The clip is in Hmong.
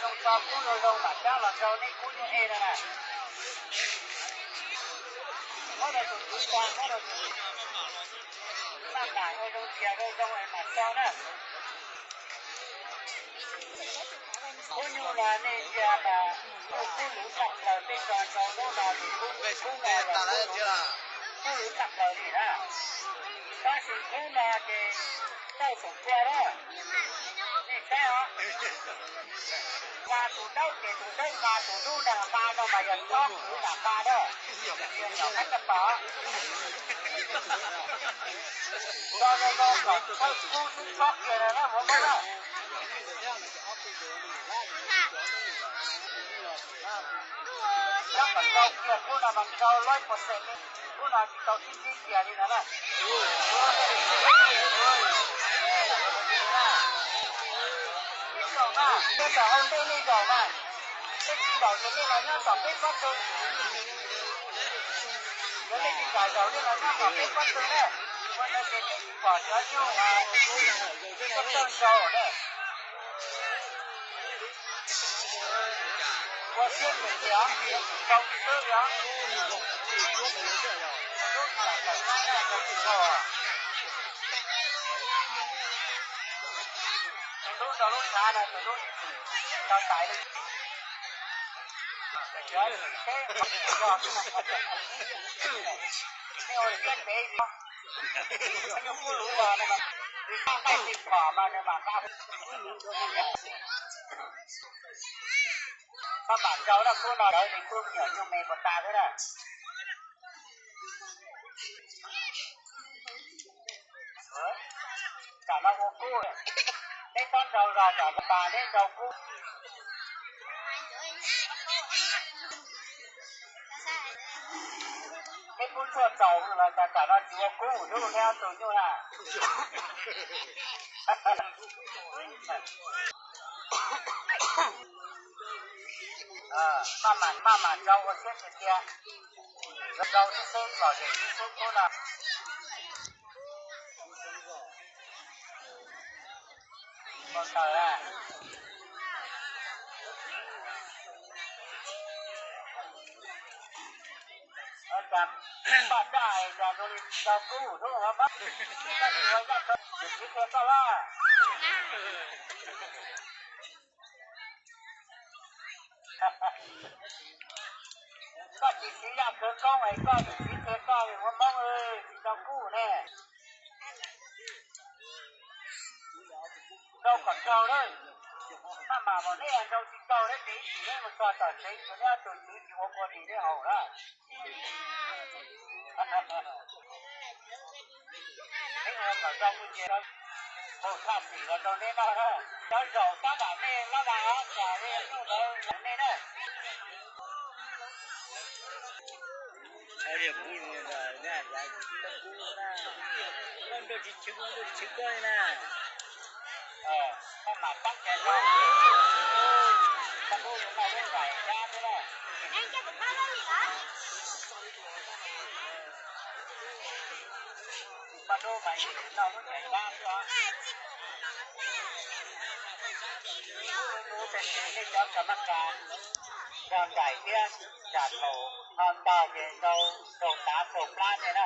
Tso kub zoo zoo mam cab los rau nej kub nyuj ej no na. Muab rau tus kwv tij, muab rau tus maj mam zoo zoo tias zoo zoo es mam tso na. Kub nyuj no nej ntsia mas nyuj kub luv tshaj plaws, peb tso rau lub no tus kub, kub no los kub luv tshaj plaws li na. Tab sis kub no ces tauj xoom kua na, nej saib os. Nqa tus dawb ces tus dawb nqa, tus dub nqa, nqa no mas yog tsob kwv nram nqa na. Nyom qab tag pom. Tso zoo zoo kom thawj kub xwb tsob kiag na, muab muab na. Tsob kom rau kiag, kub no mas rau lawm puas xees li, kub no tsis tau tib tib kiag li no na. Ib zaug na, tej zaum hauv ntej nej zaum mas, nej tsis zaum ces nej los nyob tom peb pob tw. Yog nej tsis kam zaum nej los nyob tom peb pob tw na, ua ntawd ces nej tsis pom cov nyuj pob tw ntau na. Ua siab ntev tiag, rau xwb li os. Tus dub rau lub tshav na, tus dub tso tais li. Teb, nej ua siab ntev li. Nyuj kub luv los no, tus nqaij tsis pom mas nws mam nqa. Maj mam rau na, kub no lawv li kub me nyuam nyuj me puas tas xwb na. Tsam no ua kub, neb txhob nrau zog tsam tas neb nrau kub. Neb kub tshuaj txaus los tsam no tsis ua kub, neb ob tug nyuj na. Maj mam, maj mam rau ua siab tiag tiag. Rau xwb xwb, lom zem xwb xwb kub no. Ua taws na. Ua cas poj daj es cas zoo li tsis tau kub, hnub no pab, koj tsis ua zaj khawv, yus siv qhia koj lawm. Koj tsis siv zaj khawv koob es koj yus siv qhia koj li ua Hmoob tsis tau kub ne. Nrau kom raug lawm. Maj mam, neb nrau tsis raug lawm ces ib chim neb mus txog tom tsev ces neb ob tug tswv tsis ua kua ris neb haus lawm. Neb ua kom zoo mus ces mus thaj xim los rau neb noj na. Cov zaum tab tom nej lab vas os, tsam li nyuj ntawd nej na. Nrau tsis chwv, nrau tsis chwv koj li na. Maj mam tab cai no, koj lub no lub nraim dab xwb na. Koj lub mas noj lub nraim dab xwb os. Lub lub tej ces nej cov kas maj kas, nrog nraim thiab, tsam thaum ho ntog ces nrau raug tav raug plab nej na.